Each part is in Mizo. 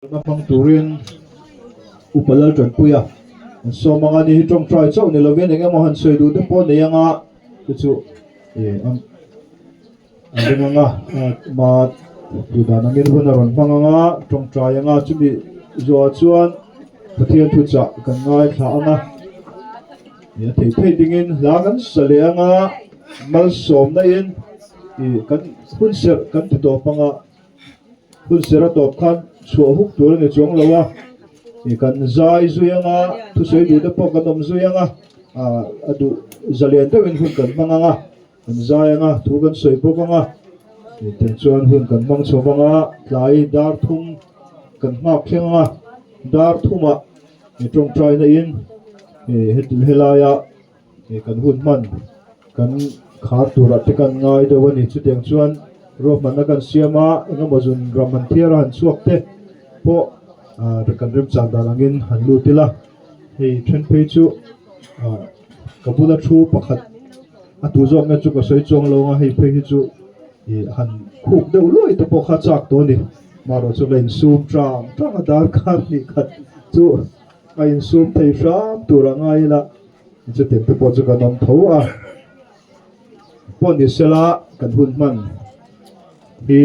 Na hmang turin Upa Laltanpuia an sawm anga ni hi tawngtai chauh ni lovin eng emaw han sawi duh te pawh nei anga chu chu ih an ring anga ma duh dan angin hun a rawn hmang anga tawngtai anga chumi zawhah chuan Pathian thuchah kan ngaithla anga ih a thei thei dingin hla kan sa leh anga malsawmna in ih kan hun serh kan ti tawp anga. Hun ser a tawp khan chhuah huk tur a ni chuang lo a, ih kan zai zui ang a, thusawi duh te pawh kan awm zui ang a, ah a duh zalian deuhin hun kan hmang ang a, kan zai ang a, thu kan sawi bawk ang a, ih tiang chuan hun kan hmang chho vang a, tlai dar thum kan nghak thleng ang a, dar thumah ih tawngtaina in ih heti helaia. He kan hun hman kan khar turah te kan ngai deuh a ni. Chutiang chuan ruahmanna kan siam a, engemaw zun ram han thiar a han chhuak te pawh ah kan remchang dan angin han lut ila. Hei then phei chu ah ka bula thu pakhat a tu zawk nge chu ka sawi chuang lo ang a, hei phei hi chu ih han khuk deuh luai te pawh kha chak tawh a ni. Marawh chu la insum tang tang a darkar hnih khat chu a insum thei hram tur a ngai ila. Chutiang te pawh chu kan awm tho a, pawh ni sela kan hun hman hi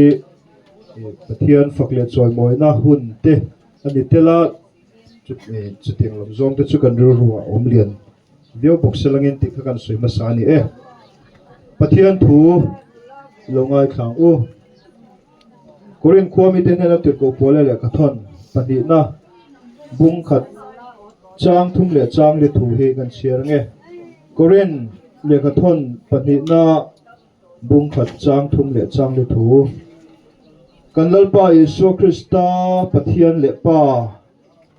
Pathian fak leh chawimawina hun te a ni tel a, chutiang lam zawng te chu kan rilru ah awm lian viau bawk se langin tih kha kan sawi hmasa a ni e. Pathian thu lo ngaithla ang u. Korin khua mite hnena tirhkoh pawl leh lehkhathawn pahnihna bung khat chang thum leh chang li thu hi kan chhiar ang e. Korin lehkhathawn pahnihna bung khat chang thum leh chang li thu. Kan Lalpa Isua Krista Pathian leh Pa,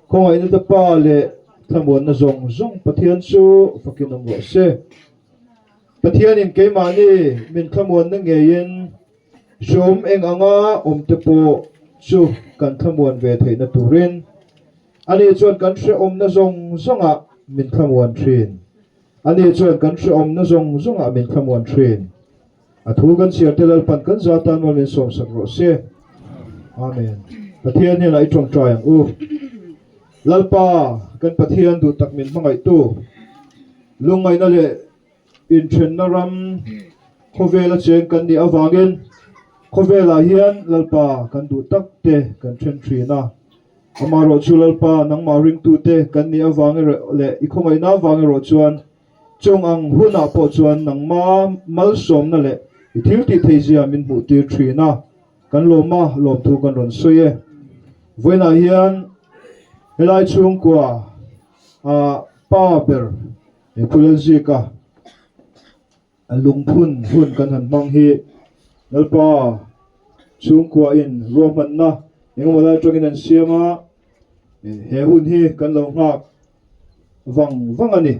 khawngaihna te Pa leh thlamuanna zawng zawng Pathian chu fakin awm rawh se. Pathianin keimahni min thlamuanna ngeiin Hreawm eng anga awmte pawh chu kan thlamuan ve theihna turin ani chuan kan hrehawmna zawng zawngah min thlamuan thin. Ani chuan kan hrehawmna zawng zawngah min thlamuan thin. A thu kan chhiarte Lalpan kan za tan maw min sawmsak rawh se. Amen. Pathian hnenah i tawngtai ang u. Lalpa, kan Pathian duh tak min hmangaihtu, lungngaihna leh Inthenna ram khawvela cheng kan nih avangin khawvelah hian Lalpa kan duh tak te kan then thin a. Amaherawh chu Lalpa nangmah ringtute kan nih avang erawh leh i khawngaihna avang erawh chuan chung ang hunah pawh chuan nangma malsawmna leh i thil tih theizia min hmuh tir thin a. Kan lawma lawmthu kan rawn sawi e. Vawiinah hian helai chhungkua ah pa ber He Phulel zika a lungphun hun kan han hmang hi Lalpa chhungkuahin ruahmanna engemaw lai atangin an siam a, he hun hi kan lo nghak vang vang a ni.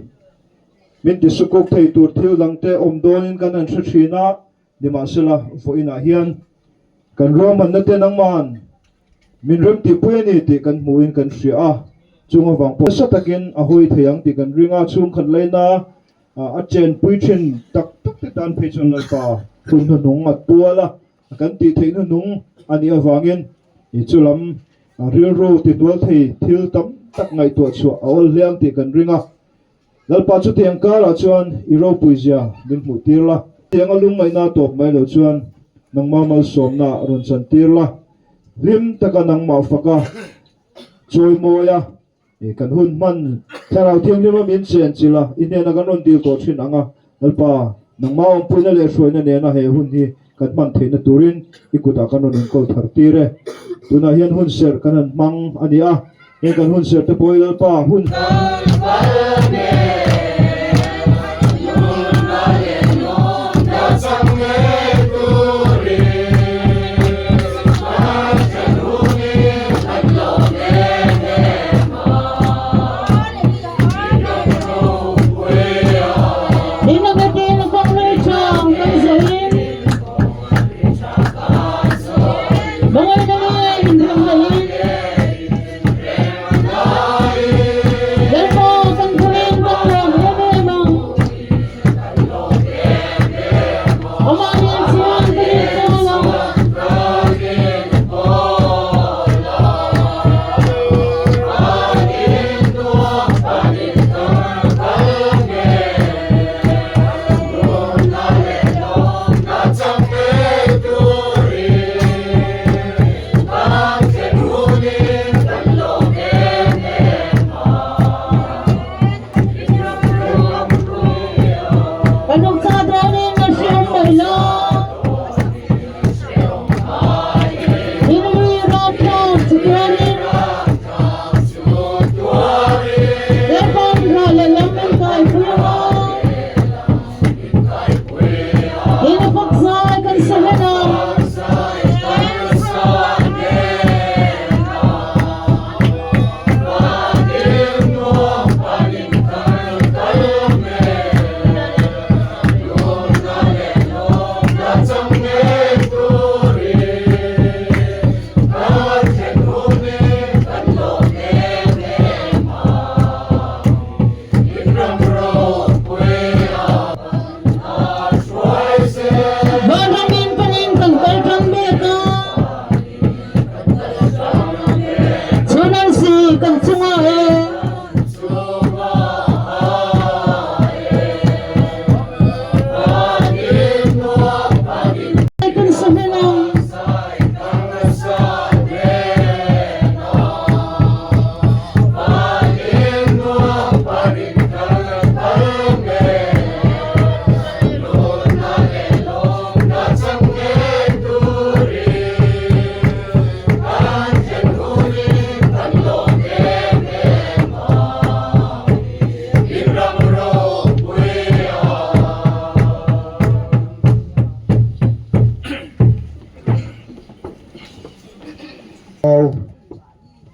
Min tisukuk thei tur thil dangte awm dawnin kan han hre thin a, nimahsela vawiinah hian kan ruahmanna te nangman Min rem tihpui a ni tih kan hmuhin kan hria a, chung avang pawh nasa takin a hawi thei ang tih kan ring a, chhungkhat laina a chenpui thin tak tak te tan phei chuan Lalpa hun hnuhnung a tual a, kan tih theih hnuhnung a nih avangin chu lam rilru tihnual thei thil tam tak ngaihtuah chhuah a awl hle ang tih kan ring a. Lalpa chutiang karah chuan i ropuizia min hmuh tir la. Tianga lungngaihna tawp mai lo chuan nangmah malsawmna rawn chan tir la. Hlim taka nangmah faka chawimawi a, kan hun hman Thlarau Thianghlima min chen chilh a, i hnena kan rawn dil tawh thin ang a. Lalpa, nangmah awmpuina leh hruaina nena he hun hi kan hman theihna turin i kutah kan rawn inkawl thar tir e. Tunah hian hun serh kan han hmang a ni a, heng kan hun serh te pawh hi Lalpa hun.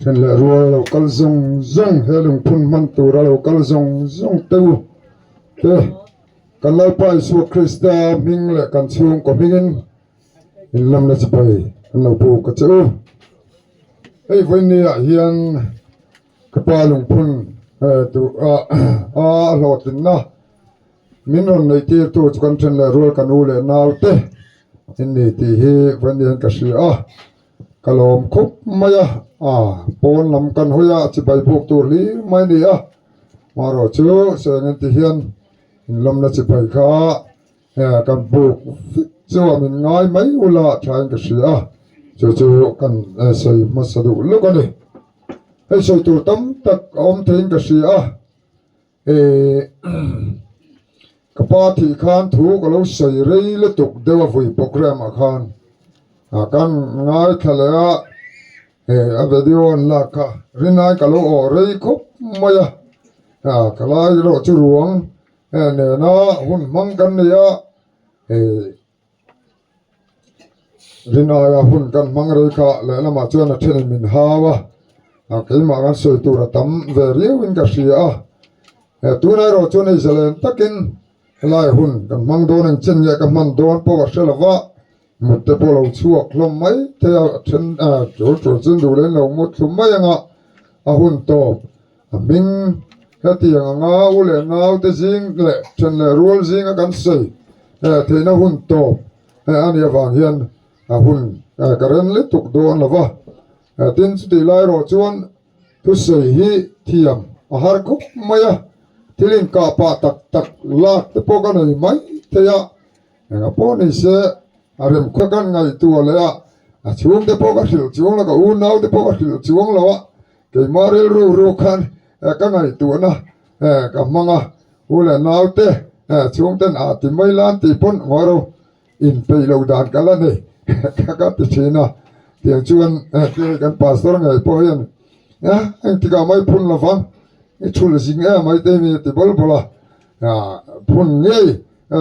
Then leh rual lo kal zawng zawng he lungphun hman tura lo kal zawng zawng te u te kan Lalpa Isua Krista hming leh kan chhungkaw hmingin in lamna chibai an lo buk a che u. Hei vawinia hian ka pa lungphun duh a a hlawhtlinna min rawn neih tir tu chu kan then leh rual kan u leh nau te in ni tih hi vawinia hian ka hria a. Ka lawm khawp mai a, a pawn lam kan hawi a, chibai buk tur hlir mai a ni a, marawh chu seng en ti hian inlawmna chibai kha kan buk vek chu a min ngai mai ula thain ka hria a, chu chu kan sawi hmasa duh lawk a ni. Hei sawi tur tam tak a awm theiin ka hria a. Ka pa thih khan thu ka lo sawi rei lutuk deuh a vui program ah khan kan ngaithla leh a, a video an lak kha rinai ka lo awh rei khawp mai a, ka lai erawh chu ruang nena hun hmang kan nei a. Rinaia hun kan hmang rei kha lehlamah chuan a thenin min hau a, keimah kan sawi tur a tam ve riauin ka hria a, he tunah erawh chuan hei zalen takin helai hun kan hmang dawn ang chin nge ka hman dawn pawh ka hre lo va, mut te pawh lo chhuak hlawm mai thei a, a then tul tul chuan duh leh in lo mut thlum mai ang a, a hun tawp a hming hetiang anga u leh nau te zing leh then leh rual zinga kan sawi theihna hun tawp a nih avang hian a hun ka rem lutuk dawn lo va, tin chutih lai erawh chuan thusawi hi thiam a har khawp mai a, thil inkah pah tak tak lak te pawh ka nei mai thei a, Enga pawh ni se, a rem kha kan ngaihtuah leh a, a chhungte pawh ka hrilh chuang lo, ka unaute pawh ka hrilh chuang lo a, keimah rilru ru khan ka ngaihtuahna ka hmang a, u leh naute chhungten a ti mai la an tih pawn ngawi ro inpeih loh dan ka la nei ka ti thin a, tiang chuan kan pastor ngei pawh hian engtikah mai phun lovang i thulh zing em mai te hi mi a ti bawl bawl a, phun ngei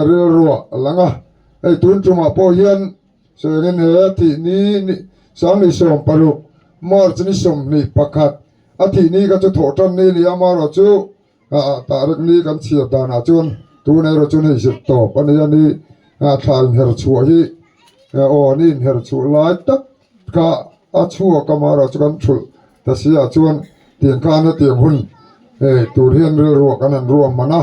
rilruah a lang a, hei tun tumah pawh hian sawiin he a thih ni 2016 March ni 21 a thih ni kha chu thawh tan ni a ni a, amaherawh chu tah rek ni kan chhiar danah chuan tun erawh chuan hei zir tawp a ni a ni thla inher chhuah hi aw ni inher chhuah lai tak kha a chhuak a, amaherawh chu kan thulh ta si ah chuan tiang khan hetiang hun tur hian rilruah kan han ruahman a.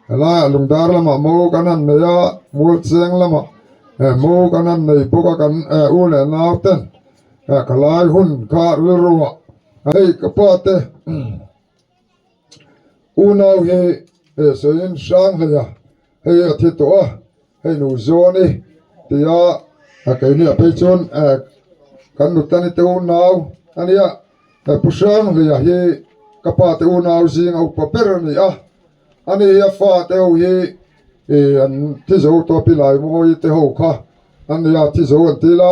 Helaiah lungdar lamah mo kan han nei a, Mualcheng lamah mo kan han nei bawk a, kan u leh nau ten ka lai hun kha rilruah hei ka pa te unau hi sawiin hrang hlei a, hei a thi tawh a, hei nu zawn i tia keini ah phei chuan kan nutani te unau a nia, Pu Hranghleia hi ka pa te unau zinga upa ber a ni a. A ni a fate ho hi ih an thi zo tawh pi lai mawi te ho kha an ni a thi zo an ti la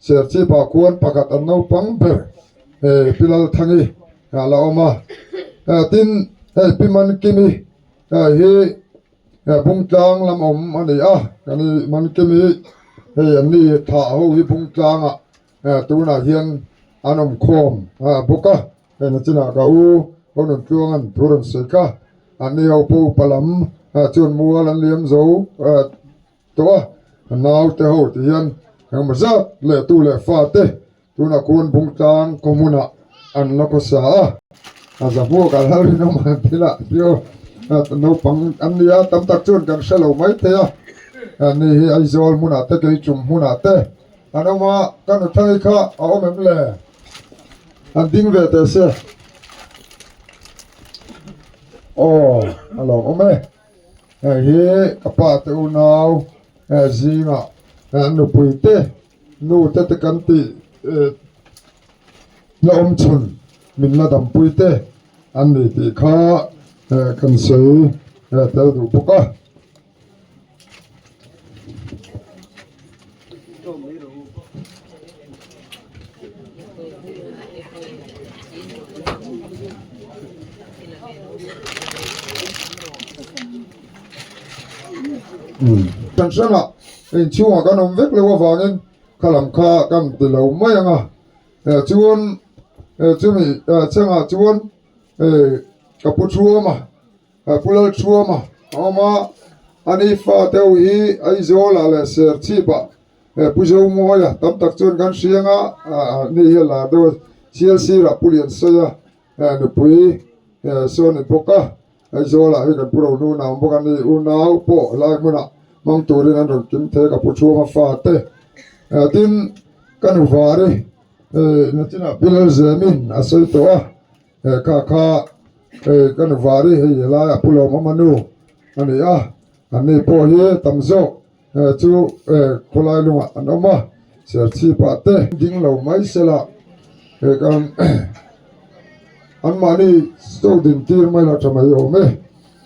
Serchhip ah khuan pakhat an naupang ber eh Pi Lalthangi a la awm a tin hei Pi Mankimi hi Bungtlang lam awm a ni a kan i Mankimi hei an ni thah ho hi Bungtlang ah tunah hian an awm khawm bawk a. Hei nachinah ka u ho nun tluangan thu rawn sawi kha, an ni ho pawh upa lam chuan mual an liam zo tawh a, a naute ho ti hian engemaw zat leh tu leh fa te tunah khuan Bungtlang khaw hmunah an la khawsa a, a zahmuak a lal rinawm an ti lah tio naupang an ni a, tam tak chuan kan hre lo mai thei a, ani hi Aizawl hmunah te Keichum hmunah te an awm a, ka nuthlai kha a awm em le? An ding ve teh se. Aw, a lo awm e. Hei hi ka pa te unau zingah nupui te nu te te kan tih la awm chhun min la dampui te an ni tih kha kan sawi tel duh bawk a. Kan hrangah inchhungah kan awm vek lo avangin kha lam kha kan ti lo mai ang a chuan. Chumi changah chuan ka pu Thuama Pu Lalthuama a awm a, ani fate ho hi Aizawlah leh Serchhipah Pu Zomawia tam tak chuan kan hriang a, ani hi a lar deuh a, Sialsirah Pu Liansawia nupui sawn ni bawk a, Aizawlah hi kan Pu Rohnuna a awm bawk a, ani unau pawh helai hmunah hmang turin an rawn kim thei a, ka Pu Thuama fate. Tin, ka nuvari nachinah Pi Lalzemin a sawi tawh a. He kha kha hei ka nu vari hei helai a pu lawm awm a nu a ni a, an ni pawh hi tam zawk chu khawlai lungah an awm a, serchhip ah te ding lo mai sela he kan an mahni chaw din tir mai la tha mai awm e.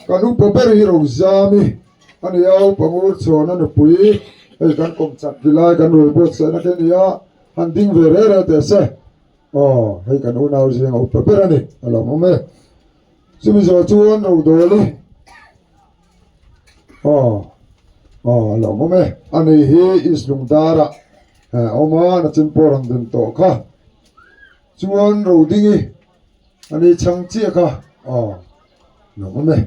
Kan upa ber hi Rozami a ni a, upa ngur chhuan a nupui hei kan kawm chak tilai kan rui buatsaihna te a ni a, han ding ve reh reh teh se. Aw, hei kan unau zinga upa ber a ni, a lo awm e. Chumi zawh chuan Rodawli, aw, aw, a lo awm e. Ani hi East Lungdara a awm a, nachin pawh rawn dun tawh kha. Chuan Rodingi, ani chhang chiah kha, aw, a lo awm e.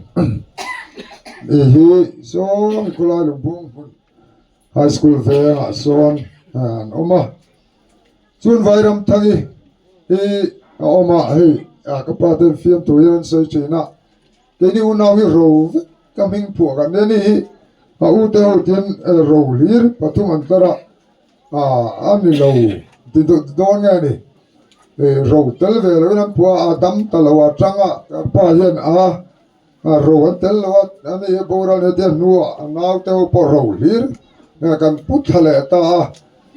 Hei hi sawm khawlai lungphung hmun High School vengah sawn an awm a. Chuan Vairamthangi hi a awm a, hei ka pa ten fiamthu hian an sawi thin a, keini unau hi ro vek ka hming phuah kan nia ni hi a u te ho tian ro hlir pathum an tlar a, a ni lo ti dawn nge ni, ro tel ve loin an phuah a, a dam ta lo a tang a, ka pa hian a. A ro an tel lo a, ani hi boral hetia hnuah a naute ho pawh ro hlir kan pu thla leh ta a,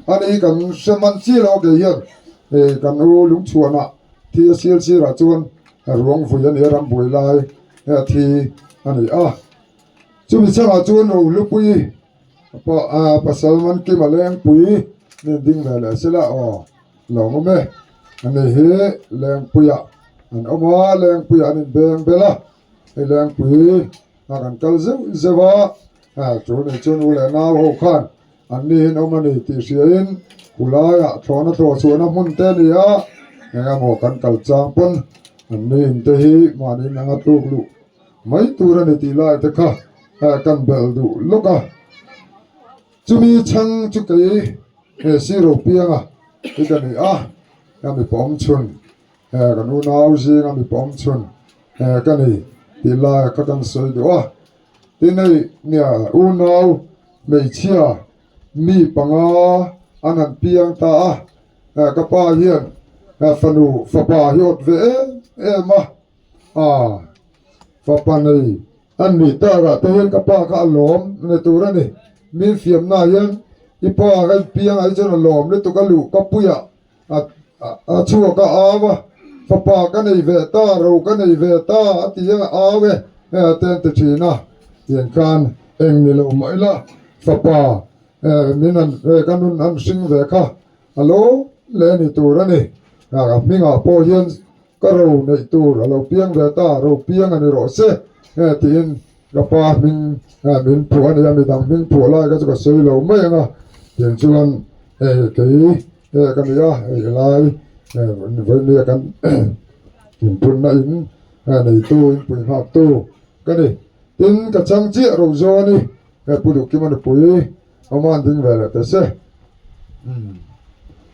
ani hi kan hre man chi lo a kei hian kan u lungchhuanah thi a sial sirah chuan ruang vui a ni a, rambuai lai thi a ni a, chumi changah chuan Rohlupui pawh pasal man Kima Lengpui nen ding ve leh sela aw lo awm e. Ani hi Lengpuiah an awm a, Lengpuiah an inbeng bel a, hei Lengpui a kan kal zeuh zeuh a, chu ni chu nu leh nau ho khan an ni in awm a ni tih hriain khulaiah thlawhna thlawh chhuahna hmun te a ni a, eng emaw kan kal chang pawn an ni in te hi mahni in anga tluk luh mai tur a ni tih lai te kha kan belh duh lawk a. Chumi chhang chu kei he Siro pianga hi ka ni a, ka mipa awm chhun he kan unau zinga mipa awm chhun he ka ni tih lai kha kan sawi duh a. Tin hei nia unau hmeichhia mi panga an han piang ta a, ka pa hian fanu fapa hi awt ve em em a, aa fapa nei An nih takah te hian ka pa kha a lawm ni tur a ni. Min fiamna hian i pa ka inpiang ah hi chuan a lawm lutuk a luh ka puiah a chhuak a au a, fapa ka nei ve ta, ro ka nei ve ta a ti a au e te an ti thin a. Tiang khan eng ni lo mah ila fapa min an ka nun an hring ve kha a lawm leh a ni tur a ni. A hmingah pawh hian Ka ro neih tur a lo piang ve ta, ro piang a ni rawh se tiin ka pa hming min phuah a ni a, midang hming phuah lai kha chu ka sawi lo mai ang a, tiang chuan hei kei ka ni a, hei helai vawinia kan inpunna in neitu inpui nghaktu ka ni. Tin, ka chang chiah ro zawn i Pu Duhkima nupui awma an ding ve leh ta se.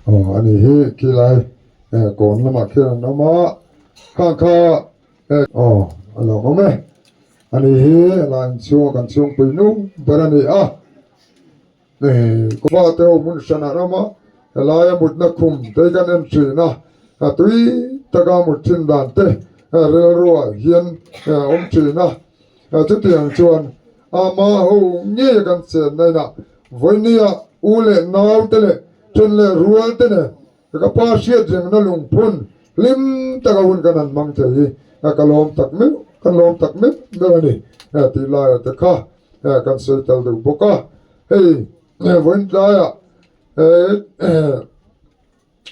Aw a ni hi khilai. Kawn lamah khian an awm a, khang kha aw a lo awm e. Ani hi helai inchhunga kan chhungpui nu ber a ni a, fate ho hmun hran an awm a, helaia mutna khum te hi kan en thin a, a tui taka mut thin dan te rilruah hian a awm thin a, chutiang chuan ama ho ngei kan chenna inah vawinia u leh nau te leh then leh rual te nen Ka pa hriat rengna lungphun hlim taka hun kan han hmang thei hi ka lawm tak meuh, kan lawm tak meuh meuh a ni tih laia te kha kan sawi tel deuh bawk a. Hei vawiin tlaiah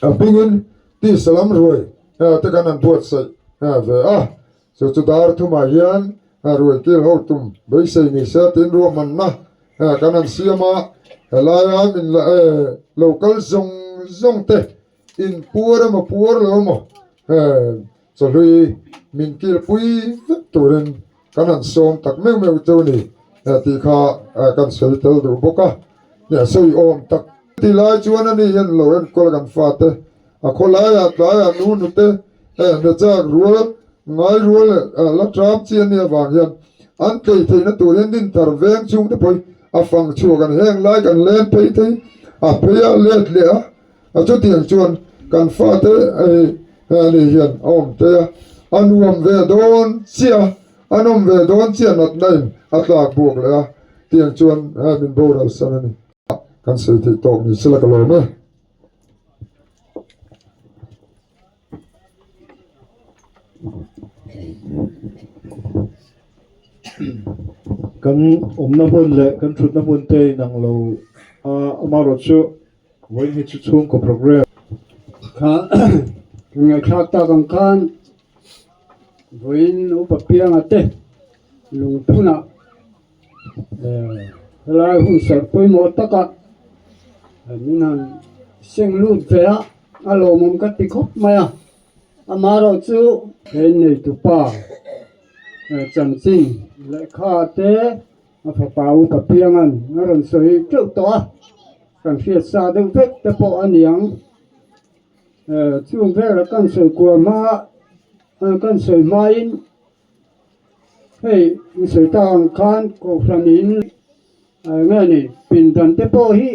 a hmingin tisa lam ruai te kan han buatsaih ve a, chu chu dar thumah hian ruai kil ho tum beisei ni se tiin ruahmanna Kan han siam a, helaia min la e lo kal zawng zawng te in puar emaw puar lo emaw. Chawhlui min kilpui vek turin kan han sawm tak meuh meuh cheu ni tih kha kan sawi tel duh bawk a, sawi awm tak ti lai chuan ani hian lo enkawl kan fate a khawlaiah tlaiah nu nute hna chak rual ngai rual leh la ṭam chi a nih avang hian an tlei theihna tur hian dinthar veng chhungte pawhin a fang chhuak an heng lai kan len phei thei a phei a let leh a. A chutiang chuan kan fate ani hian a awm thei a, a nuam ve dawn chiah a, a nawm ve dawn chiah natna in a tlak buak leh a, tiang chuan min boral san a ni. Kan sawi theih tawk ni sela ka lawm e. Kan awmna hmun leh kan thutna hmun te inang lo a, amaherawhchu Vawiin hi chu chhungkaw program. Kha kan ngaihthlak tak ang khan vawiin upa pianga te lungphunah helai hun serh pawimawh taka min han seng lut ve a, a lawmawm ka ti khawp mai a, amaherawhchu he neitupa chanchin lehkha te A fapa upa pianga'n a rawn sawi teuh tawh a, kan hriat sa deuh vek te pawh a ni ang. Chung vela kan sawi kual hma kan sawi hmain hei in sawi tak ang khan Kohhran in nge ni pindan te pawh hi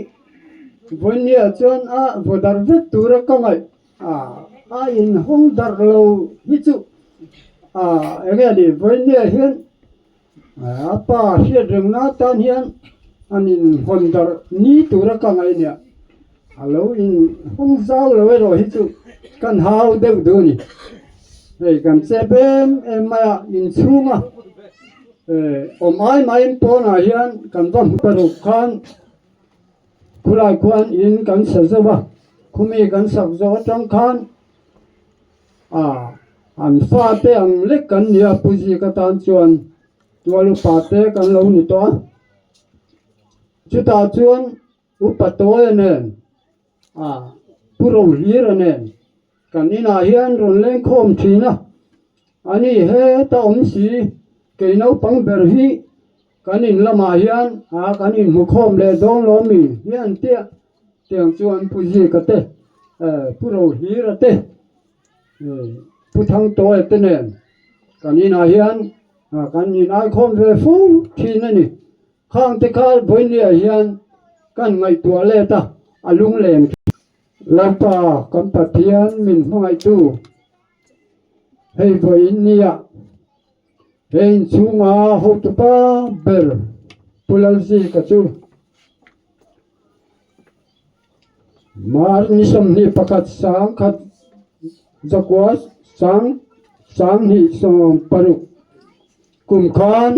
vawinia chuan a vaw darh vek tura ka ngaih a, a inhawng darh lo hi chu enge ni vawinia hian A pa hriat rengna atan hian an inhawn darh ni tura ka ngaih nia, a lo inhawng zau lo erawh hi chu kan hau deuh duh a ni. Hei kan chep em em mai a, inchhunga awm ai maiin pawnah hian kan va hmu paruk khan khulai khuan in kan sa zo va, khumi kan sak zawh atang khan A, an fate ang lek kan ni a, Pu Zika tan chuan tual upa te kan lo ni tawh a. Chutah chuan Upa Tawia nen, a, Pu Rohlira nen kan inah hian rawn lengkhawm thin a. Ani heta awm si, kei naupang ber hi kan in lamah hian a kan inhmukhawm leh dawn lo mi hian tia Tiang chuan Pu Zika te, Pu Rohlira te, Pu Thangtawia te nen kan inah hian kan inaikhawm ve fo thin a ni. Khang te kha Vawinia hian kan ngaihtuah let a, a lunglen thin. Lalpa kan Pathian min hmangaihtu hei vawiin nia he inchhunga hotupa ber Pu Lalzika chu Mar ni 21 10 zakua sang 20 16 kum khan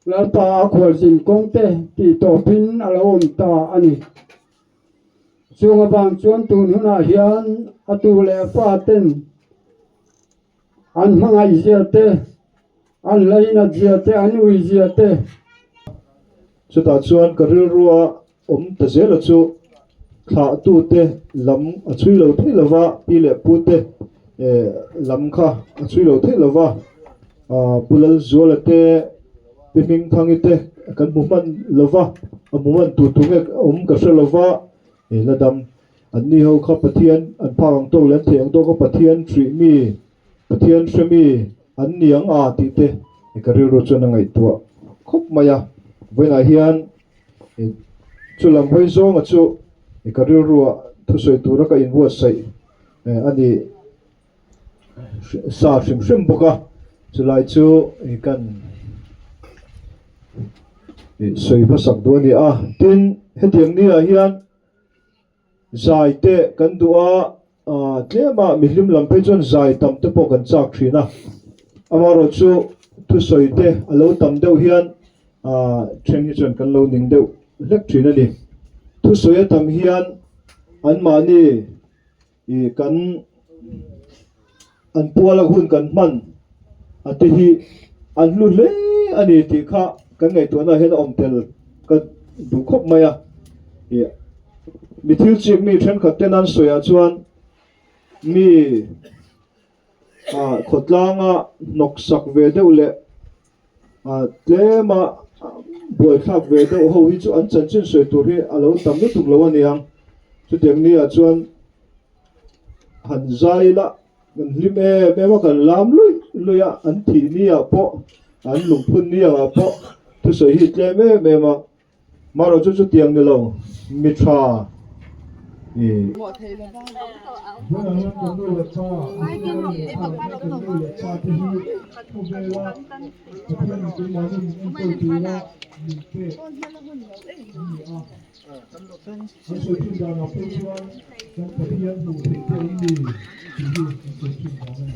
Lalpa a khualzin kawngte tih tawpin a lo awm ta a ni. Chung avang chuan tun hunah hian a tu leh a fa ten An hmangaih zia te, an lainat zia te, an ui zia te. Chutah chuan ka rilrua awm ta zela chu thlahtute lam a chhui lo thei lo va, pi leh pute lam kha a chhui lo thei lo va, Pu Lalzuala te, Pi Hmingthangi te kan hmu hman lo va, a hmu hman tur tur nge awm ka hre lo va, la dam Anni ho kha Pathian an phak ang tawk leh an theih ang tawk kha Pathian hrih mi, Pathian hre mi an ni ang a tih te ka rilru chuan a ngaihtuah khawp mai a. Vawiinah hian chu lam hawi zawnga chu ka rilruah thusawi tura ka inbuatsaih a ni sa hrim hrim bawk a, chulai chu kan sawi hmasak duh a ni a. Tin, hetiang niah hian Zai te kan duh a, tlema mihlim lam phei chuan zai tam te pawh kan chak thin a. Amaherawhchu thusawi te a lo tam deuh hian then hi chuan kan lo ning deuh hlek thin a ni. Thusawi a tam hian anmahni Ih kan an puala hun kan hman a te hi an hlu hle a ni tih kha kan ngaihtuahna ah hian a awm tel ka duh khawp mai a. Ih mi thil chik mi thenkhat ten an sawi ah chuan mi. Khawtlanga hnawksak ve deuh leh tlema buaithlak ve deuh ho hi chu an chanchin sawi tur hi a lo tam lutuk lo a niang. Chutiang ni ah chuan han zai ila kan hlim em em a, kan lam luih luih a, an thih ni ah pawh an lungphun ni angah pawh thusawi hi tlem em em a. Marawh chu chutiang ni lo, mi tha i. Tunah hian kan nu leh pa, Mihring leh pa leh kan nu leh pa te hi khawvela Pathian in keimahni min enkawl tura min pek an ni a. An sawi thin danah pawh chuan kan Pathian hmuh theih te an ni tih hi an sawi thin dan a ni.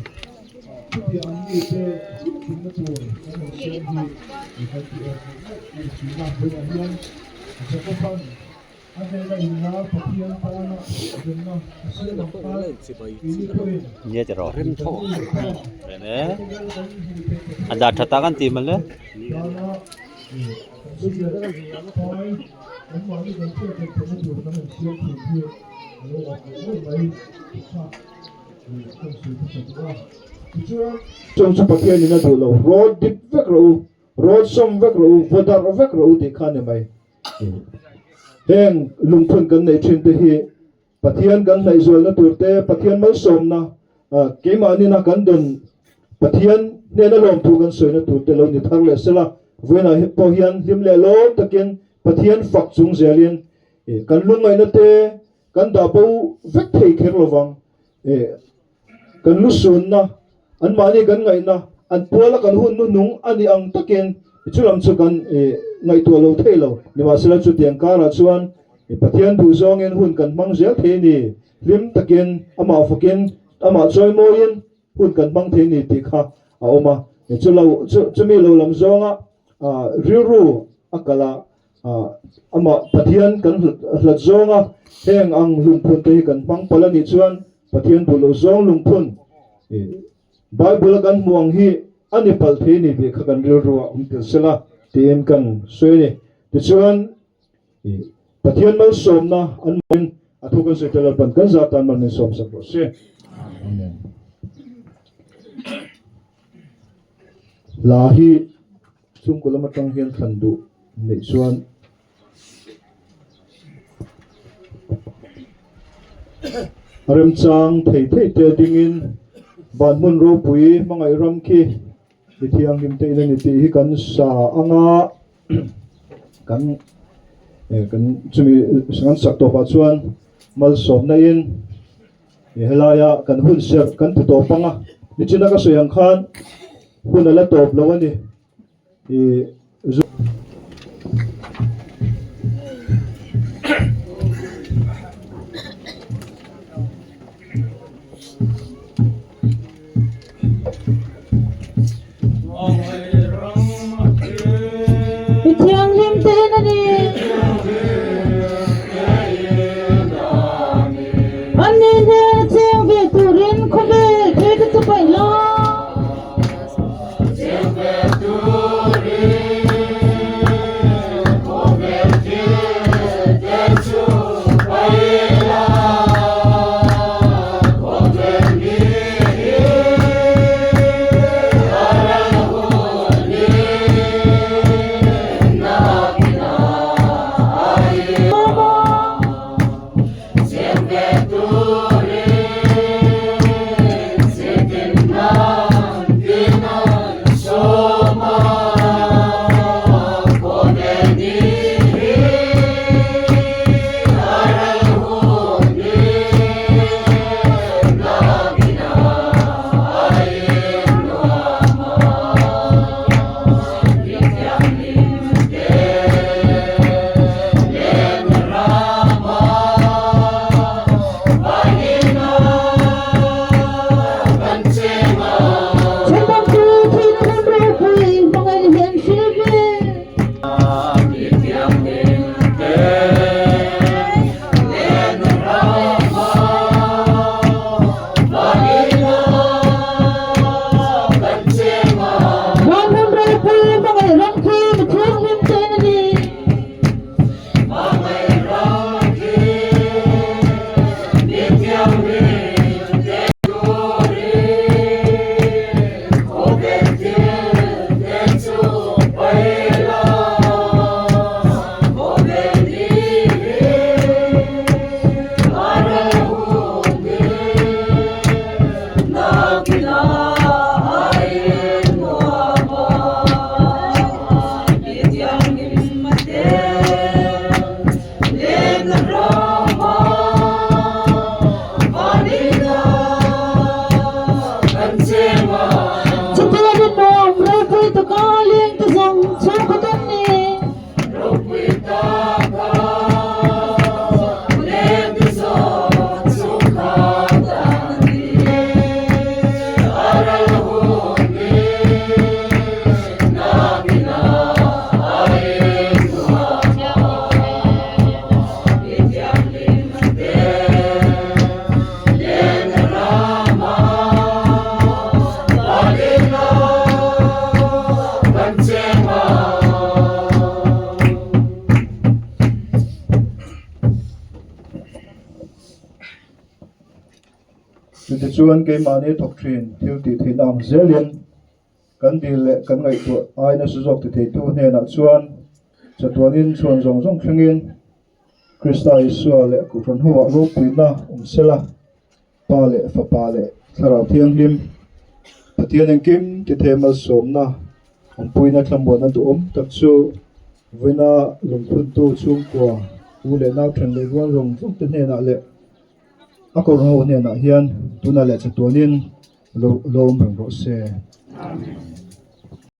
Chutiang an ni te thimna tur kan han siam hi i kan ti awm ngei ngei a ni thin a. Vawiinah hian Jakoban a hnena inlar Pathian tana remna a siam ang khan keini pawhin kan nu leh pa khawvel kan hmuh theih Pathian tana kan chhiat pai anmahni kan hriat theih theihna tur kan han siam thin hi a lo awm ngei ngei mai tih kha Chung chu Pathianin a duh lo, rawt dip vek rawh u, rawt sawm vek rawh u, vaw darh vek rawh u tih kha a ni mai. Heng lungphun kan neih thin te hi Pathian kan hnaihzualna tur te, Pathian malsawmna, keimahnin a kan dawn Pathian hnena lawmthu kan sawina tur te lo ni thar leh sela, vawiinah pawh hian hlim leh lawm takin Pathian fak chung zelin kan lungngaihna te kan dah bo vek thei kher lovang. Kan lusunna, anmahni kan ngaihna, an puala kan hun hnuhnung a nih ang takin chu lam chu kan ngaihtuah lo thei lo. Nimahsela chutiang karah chuan Pathian duh zawngin hun kan hmang zel thei ni, hlim takin amah fakin, amah chawimawiin hun kan hmang thei ni tih kha a awm a. Chu lo chumi lo lam zawnga rilru a kal a, Amah Pathian kan hlat zawnga heng ang lungphun te hi kan hmang palh a nih chuan Pathian duh loh zawng lungphun Bible a kan hmuh ang hi a ni palh thei ni tih kha kan rilru ah awm tel sela tiin kan sawi a ni. Tichuan Pathian malsawmna an hmuhin a thu kan sawi tel Lalpan kan zah tan mal min sawm sak rawh se. Amen. Hla hi Chhungkaw lam atang hian thlan duh neih chuan a remchang thei thei te dingin van hmun ropui hmangaih ram khi mi thianghlim te in a ni tih hi kan sa anga kan kan chumi kan sak tawpah chuan malsawmna in helaia kan hun serh kan ti tawp anga nichina ka sawi ang khan Hun a la tawp lo a ni. I zu. Mi thianghlim ten a ni. Anni hnen a cheng ve turin khawvel thil te chu paih lo. Chutia rinawm ropui taka leng te zawng chhungkaw tan ni. Chutichuan keimahni thawk thin thil tih theihna ang zelin kan dil leh kan ngaihtuah ai nasa zawk ti theitu hnenah chuan chatuanin chhuan zawng zawng thlengin Krista Isua leh Kohhran hoah ropuina awm sela, Pa leh Fapa leh Thlarau Thianghlim, Pathian engkim ti thei malsawmna, awmpuina thlamuanna duhawm tak chu vawiina lungphuntu chhungkua u leh nau then leh rual zawng zawng te hnenah leh a Kohhran ho hnenah hian tunah leh chatuanin lo awm reng rawh se. Amen.